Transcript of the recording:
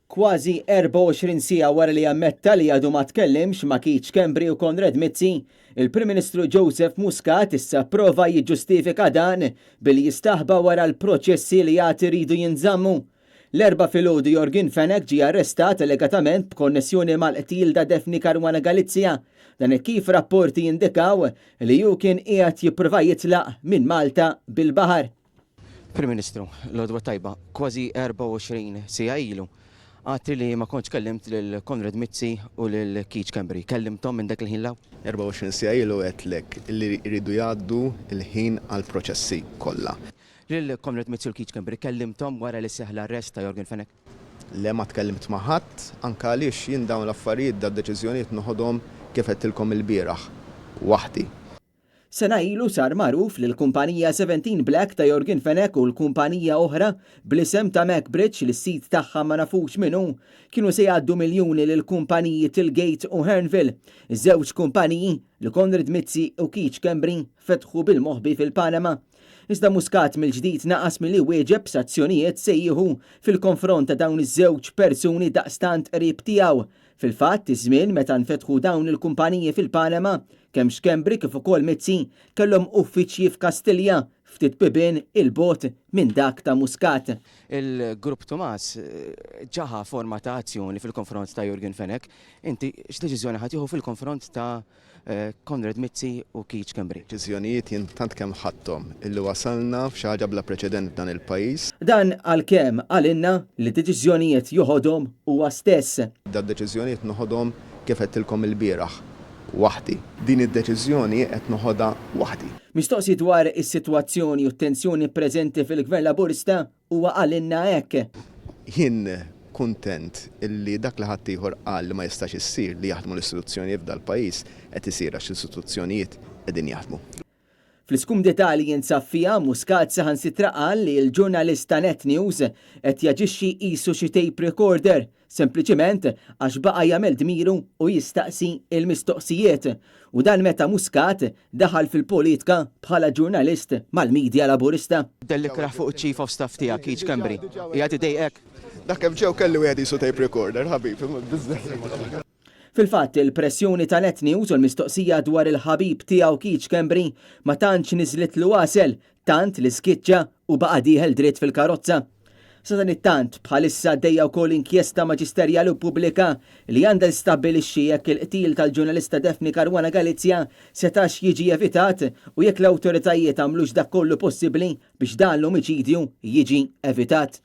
Kważi 24 siegħa wara li ammetta li għadu ma tkellimx ma' Keith Schembri u Konrad Mizzi, il-Prim Ministru Joseph Muscat issa pprova jiġġustifika dan billi jistaħba wara l-proċessi li għad iridu jinżammu. L-Erbgħa filgħodu Yorgen Fenech ġie arrestat allegatament b'konnessjoni mal-qtil ta' Daphne Caruana Galizia. Dan hekk kif rapporti jindikaw li hu kien qiegħed jipprova jitlaq minn Malta bil-baħar. Prim Ministru, l-għodwa t-tajba, kważi 24 siegħa ilu għadtli li ma kontx kellimt lil Konrad Mizzi u lil Keith Schembri. Kellimthom minn dak il-ħin 'l hawn? 24 siegħa ilu għedtlek li jridu jgħaddu l-ħin għall-proċessi kollha. Lil Konrad Mizzi u l-Keith Schembri kellimthom wara li seħħ l-arrest ta' Yorgen Fenech? Le ma tkellimt ma' ħadd, anke għaliex jien dawn l-affarijiet, dad-deċiżjonijiet noħodhom kif għedtilkom ilbieraħ, waħdi. Sena ilu sar magħruf li l-kumpanija Seventeen Black ta' Yorgen Fenech u l-kumpanija oħra bl-isem ta' Macbridge li s-sid tagħha ma nafux min hu, kienu se jgħaddu miljuni lill-kumpaniji Tilgate u Hearnville, iż-żewġ kumpaniji li Konrad Mizzi u Keith Schembri fetħu bil-moħbi fil-Panama. Iżda Muscat mill-ġdid naqas milli jwieġeb x'azzjonijiet se jieħu fil-konfront ta' dawn iż-żewġ persuni daqstant qrib tiegħu. Fil-fatt, iż-żmien meta nfetħu dawn il-kumpaniji fil-Panama, kemm Schembri kif ukoll Mizzi kellhom uffiċċji f'Kastilja, ftit bibien 'il bogħod minn dak ta' Muscat. Il-Grupp Tumas ġa ħa forma ta' azzjoni fil-konfront ta' Yorgen Fenech. Inti x'deċiżjoni ħa tieħu fil-konfront ta' Konrad Mizzi u Keith Schembri? Deċiżjonijiet jien tant kemm ħadthom illi wasalna f'xi ħaġa bla preċedent f'dan il-pajjiż. Dan għalkemm qalilna li d-deċiżjonijiet joħodhom huwa stess. Dad-deċiżjonijiet noħodhom kif għedtilkom ilbieraħ, waħdi. Din id-deċiżjoni qed noħodha waħdi. Mistoqsi dwar is-sitwazzjoni u t-tensjoni preżenti fil-Gvern Laburista, Huwa qalilna hekk. Jien kuntent illi dak li ħaddieħor qal li ma jistax issir, li jaħdmu l-istituzzjonijiet f'dal-pajjiż, qed isir għax l-istituzzjonijiet qegħdin jaħdmu. Fl-iskumdità li jinsab fiha, Muscat saħansitra qal li l-ġurnalist ta' Net News qed jaġixxi qisu xi tape recorder Sempliċiment għax baqa' jagħmel dmiru u jistaqsi l-mistoqsijiet. U dan meta Muscat daħal fil-politka bħala ġurnalist mal-media Laburista. Dell ikrah fuq iċ-Chief of Staff tiegħek, Keith Schembri. Qiegħed idejqek? Dak kemm ġew kelli wieħed qisu tape recorder, ħabib, imma biżżejjed. Fil-fatt, il-pressjoni ta' Net News u l-mistoqsija dwar il-ħabib tiegħu Keith Schembri ma tantx niżlitlu għasel, tant li skiċċa u baqa' dieħel dritt fil-karozza. Sadanittant, bħalissa għaddejja wkoll inkjesta maġisterjali u pubblika li għandha tistabbilixxi jekk il-qtil tal-ġurnalista Daphne Caruana Galizia setax jiġi evitat u jekk l-awtoritajiet għamlux dak kollu possibbli biex dan l-omiċidju jiġi evitat.